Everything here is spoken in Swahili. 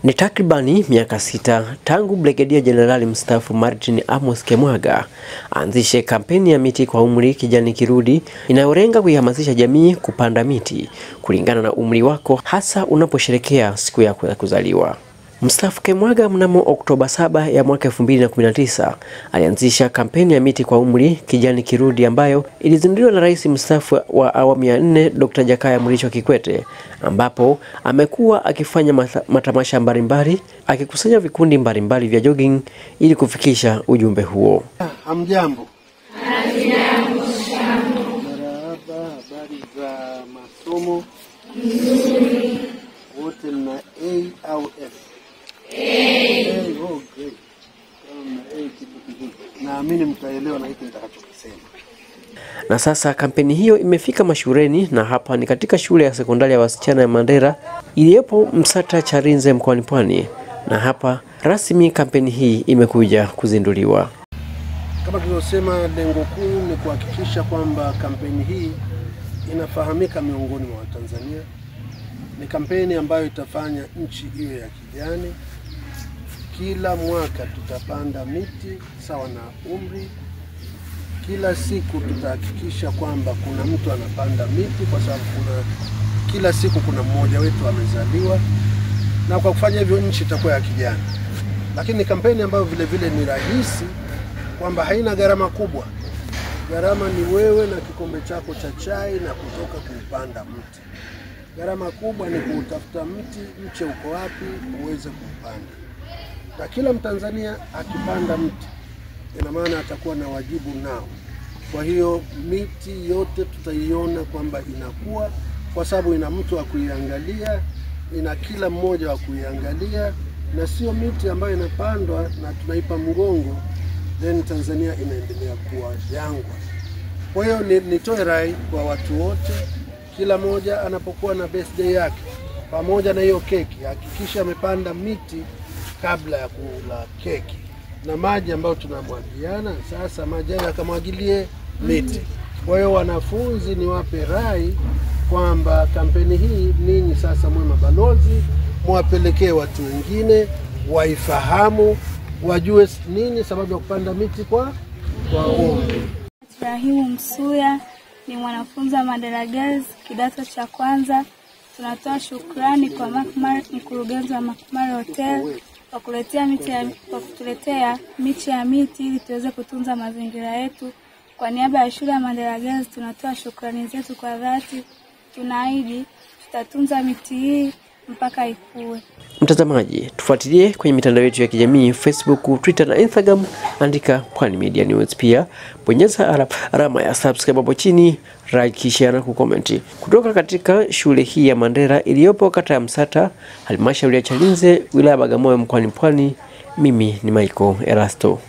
Ni takribani miaka 6 tangu Brigedia Jenerali Mstaafu Martin Amos Kimwaga aanzishe kampeni ya miti kwa umri kijani kirudi inayolenga kuihamasisha jamii kupanda miti kulingana na umri wako, hasa unaposherehekea siku yako ya kuzaliwa. Mstaafu Kimwaga mnamo Oktoba 7 ya mwaka 2019 alianzisha kampeni ya miti kwa umri kijani kirudi ambayo ilizinduliwa na Rais Mstaafu wa awamu ya 4 Dr. Jakaya Mrisho Kikwete, ambapo amekuwa akifanya matamasha mbalimbali akikusanya vikundi mbalimbali vya jogging ili kufikisha ujumbe huo. Hamjambo. Hamjambo. Marahaba, habari za masomo? Nzuri. Wote mna A au F? A. Oh, great. A kitu kizuri. Naamini mtaelewa na hiki nitakachokisema. Na sasa kampeni hiyo imefika mashuleni, na hapa ni katika shule ya sekondari ya wasichana ya Mandela iliyopo Msata Chalinze mkoani Pwani, na hapa rasmi kampeni hii imekuja kuzinduliwa. Kama tulivyosema, lengo kuu ni kuhakikisha kwamba kampeni hii inafahamika miongoni mwa Watanzania. Ni kampeni ambayo itafanya nchi iwe ya kijani. Kila mwaka tutapanda miti sawa na umri. Kila siku tutahakikisha kwamba kuna mtu anapanda miti, kwa sababu kila siku kuna mmoja wetu amezaliwa, na kwa kufanya hivyo nchi itakuwa ya kijani. Lakini kampeni ambayo vile vile ni rahisi, kwamba haina gharama kubwa. Gharama ni wewe na kikombe chako cha chai na kutoka kuupanda mti. Gharama kubwa ni kuutafuta mti, mche uko wapi uweze kuupanda. Na kila Mtanzania akipanda mti, ina maana atakuwa na wajibu nao. Kwa hiyo miti yote tutaiona kwamba inakuwa, kwa sababu ina mtu wa kuiangalia, ina kila mmoja wa kuiangalia, na sio miti ambayo inapandwa na tunaipa mgongo, then Tanzania inaendelea kuwa jangwa. Kwa hiyo nitoe rai kwa watu wote, kila mmoja anapokuwa na birthday yake, pamoja na hiyo keki, hakikisha amepanda miti kabla ya kula keki. Na maji ambayo tunamwagiana sasa, maji hayo yakamwagilie miti. Kwa hiyo wanafunzi, niwape rai kwamba kampeni hii ninyi sasa mwe mabalozi, mwapelekee watu wengine waifahamu, wajue nini sababu ya kupanda miti kwa umri. Rahimu Msuya ni mwanafunzi wa Mandela Girls kidato cha kwanza. Tunatoa shukrani kwa Macmar, mkurugenzi wa Macmar Hotel, kwa kutuletea miche ya miti ili tuweze kutunza mazingira yetu. Kwa niaba ya shule ya Mandela Girls tunatoa shukrani zetu kwa dhati. Tunaahidi tutatunza miti hii mpaka ikue. Mtazamaji, tufuatilie kwenye mitandao yetu ya kijamii Facebook, Twitter na Instagram, andika Pwani Media News. Pia bonyeza alama ya subscribe hapo chini, like, share na kucomment. Kutoka katika shule hii ya Mandela iliyopo kata ya Msata, halmashauri ya Chalinze, wilaya Bagamoyo, mkoani Pwani, mimi ni Michael Erasto.